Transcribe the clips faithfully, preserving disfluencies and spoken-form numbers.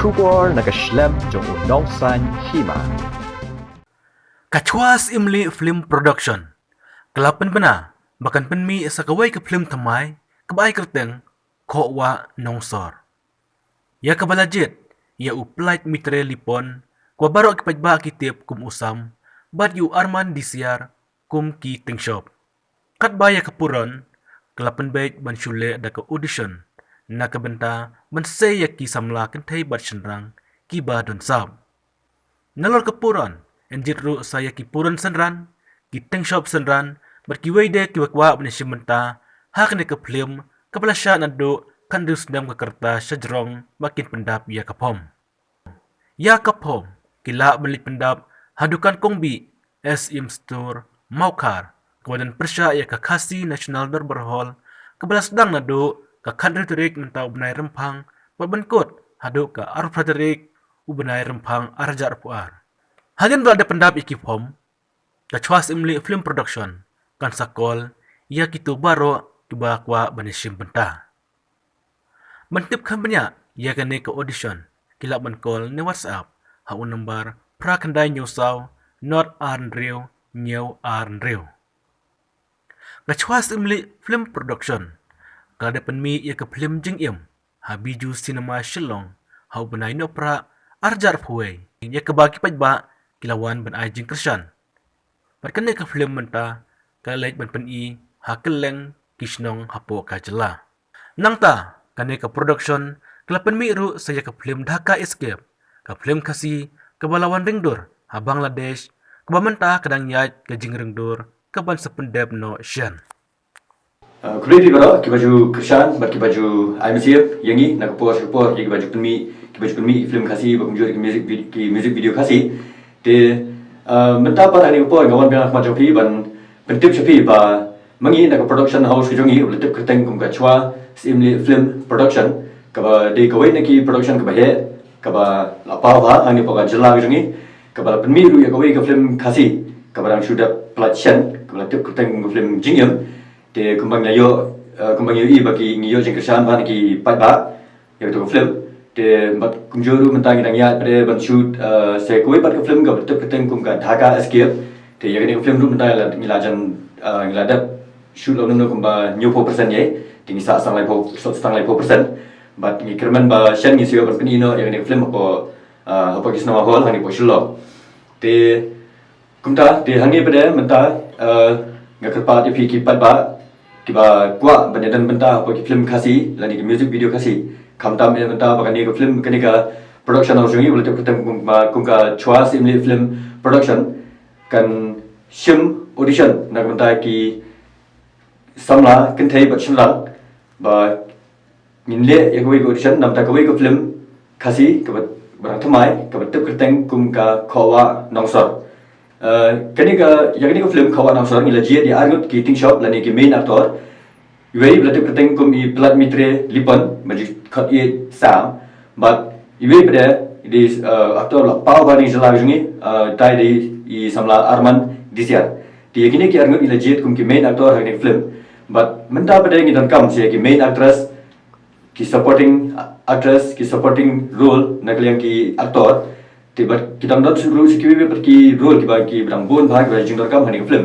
Khubor na ka shlem jong u Nongsaiñ Hima. Ka Chwa Syiemlieh Film Production ka la pynbna ba kan pynmih sa kawei ka film thymmai kaba ai kyrteng Khohwah Nongsor, ïa kaba la jied ïa u Plaid Mitre Lipon, kaba baroh ki paidbah ki tip kum u Sam, bad ïa u Arman Disiar kum ki tyngshop. Katba ïa ka pynroi ka la pynbeit ban shu leh da ka audition na ka bynta ban sei ïa ki samla kynthei bad shynrang kiba don sap. Nalor ka pynroi yn jied ruh sa ïa ki pynroi synran, ki tyngshop synran, bad kiwei de kiba kwah ban ïashim bynta ha kane ka film, kaba la shah naduh khathynriew snem ka rta sha jrong ba kin pyndap ïa ka film. Ïa ka film ki lah ban leit pyndap ha dukan Kong Bih, S M Store, Mawkhar, kaba don pyrshah ïa ka Khasi National Dorbar Hall, kaba la sdang naduh ka khathynriew tarik mynta u bnai Rymphang, bad ban kut haduh ka arphew phra tarik u bnai Rymphang arhajar arphew ar. Hadien ba la dep pyndap ïa ki film, ka Chwa Syiemlieh Film Production kan sa call ïa kito baroh kiba kwah ban ïashim bynta. Ban tip kham bniah ïa kane ka audition, ki lah ban call ne WhatsApp ha u number phra khyndai hynñiew saw, nod ar hynriew, hynñiew ar hynriew. Ka Chwa Syiemlieh Film Production ka la dep pynmih ïa ka film Jingim ha Bijou Cinema Shillong ha u bnai Nohprah arhajar arphew wei, ïa kaba ki paidbah ki la wan ban ai jingkyrshan. Bad kane ka film mynta ka la leit ban pyni ha kylleng ki shnong hapoh ka jylla. Nangta kane ka production ka la pynmih ruh sa ïa ka film Dhaka Escape, ka film Khasi kaba la wan ring dur ha Bangladesh, kaba mynta ka dang ïaid ka jingring dur kaban sa pyndep noh shen. Uh, khublei phi baroh kiba ju kyrshan bad kiba ju ai mynsiem ïa ngi na ka por sha ka por, ïa kiba ju pynmih, kiba ju pynmih film Khasi, ba kumjuh ki music vid-, ki music video Khasi. Te, uh, mynta pat ha kane ka por nga wan biang ha khmat jong phi ban pyntip sha phi ba ma ngi na ka production house ka jong ngi, uba la tip kyrteng kum ka Chwa Syiemlieh Film Production, kaba dei kawei na ki production kaba heh, kaba la paw bha hangne hapoh ka jylla ka jong ngi, kaba la pynmih ruh ïa kawei ka film Khasi kaba dang shu dep pynlait shen, kaba la tip kyrteng kum ka film Jingim. Te kumba ngi la ïoh, eh, kumba ngi ïohi ba ki, ngi ïoh jingkyrshan bha na ki paidbah ïa kato ka film. Te bad kumjuh ruh mynta ngi dang ïaid pat ban shoot, eh, sa kawei pat ka film kaba tip kyrteng kum ka Dhaka Escape. Te ïa kane ka film ruh mynta ngi la, ngi la jan, eh, ngi la dep shoot long kumba hynñiewphew percent ïa. Te ngi sah tang laiphew, sah tang laiphew percent. Bad ngi kyrmen ba shen ngin sa ïoh ban pyni noh ïa kane ka film hapoh, eh, hapoh ki cinema hall hangne hapoh Shillong. Te kumta, te hangne pat mynta, eh, nga kyrpad ïa phi ki paidbah kiba kwah ban ïadon bynta hapoh ki film Khasi lane ki music video Khasi. Khamtam eh mynta ba kane ka film, kane ka production house jong ngi ba la tip kyrteng kum, kum ka Chwa Syiemlieh Film Production kan shim audition na ka bynta ki samla kynthei bad shynrang ba ngin leh ïa kawei ka audition namar kawei ka film Khasi kaba, ba dang thymmai, kaba tip kyrteng kum ka Khohwah Nongsor. Eh, kane ka, ïa kane ka film Khohwah Nongsor ngi la jied ïa arngut ki tyngshop lane ki main actor. Iwei ba la tip kyrteng kum i Plaid Mitre Lipon, ba ju khot ïa Sam. Bad iwei pat i dei, eh, actor ba la paw bha na ka jylla ka jong ngi, eh, utai dei i samla Arman Disiar. Te ïa kine ki arngut ngi la jied kum ki main actor ha kane ka film. Bad mynta pat ngi donkam sa ïa ki main actress, ki supporting actress, ki supporting role na ka liang ki actor. Te bad ki dang don ruh sa kiwei pat ki role kiba, kiba dang bun bha kiba jingdonkam ha kane ka film.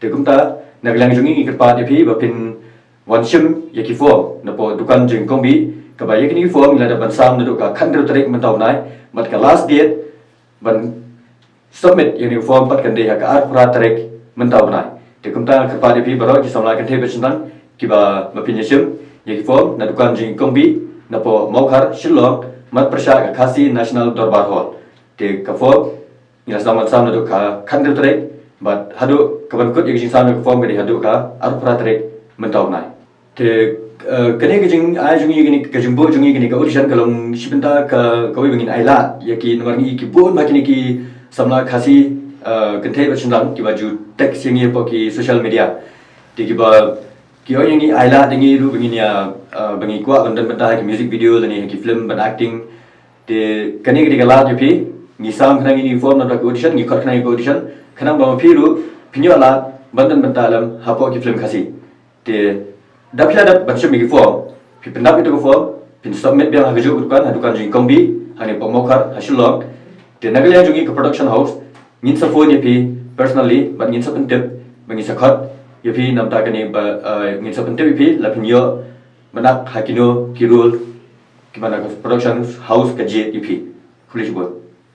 Te kumta na ka liang jong ngi ngi kyrpad ïa phi ba phin wan shim ïa ki form napoh dukan jong Kong Bih, kaba ïa kine ki form ngi la dep ban sam naduh ka khathynriew tarik mynta u bnai, bad ka last date ban submit ïa kine ki form pat kan dei ha ka arphew phra tarik mynta u bnai. Te kumta kyrpad ïa phi baroh ki samla kynthei bad shynrang kiba, ba phin ïa shim ïa ki form na dukan jong Kong Bih napoh Mawkhar, Shillong, mat pyrshah ka Khasi National Dorbar Hall. Te ka form ngi la sdang ban sam naduh ka khathynriew tarik, bad haduh kaban kut ïa ka jingsam ïa ka form ka dei haduh ka arphew phra tarik mynta u bnai. Te, eh, kane ka jingai jong ngi, kane ka jingbuh jong ngi, kane ka audition ka long shi bynta ka, kawei ba ngin ailad ïa ki, namar ngi ki bun bha kine ki samla Khasi, eh, kynthei bad shynrang kiba ju text ïa ngi hapoh ki social media. Te kiba, ki ong ïa ngi ailad ïa ngi ruh ba ngin ïa, eh, ba ngi kwah ban don bynta ha ki music video lane ha ki film ban acting. Te kane ka dei ka lad ïa phi, ngi sam khnang ïa ki form na ka audition, ngi khot khnang ïa ka audition, khnang ba ma phi ruh phin ïoh lad ban don bynta lem hapoh ki film Khasi. Te da phi la dep ban shim ïa ki form, phi pyndap ïa ka form, Phin submit biang ha kajuh ka dukan, ha dukan jong i Kombi, hangne Pokmawkhar, ha Shillong. Te na ka liang jong i ka production house, ngin sa phone ïa phi personally, bad ngin sa pyntip, bad ngin sa khot ïa phi namar kane ba, eh, ngin sa pyntip ïa phi, la phin ïoh, mynta ha kino, ki rule, kiba na ka production house ka jied ïa phi. Khublei shibun.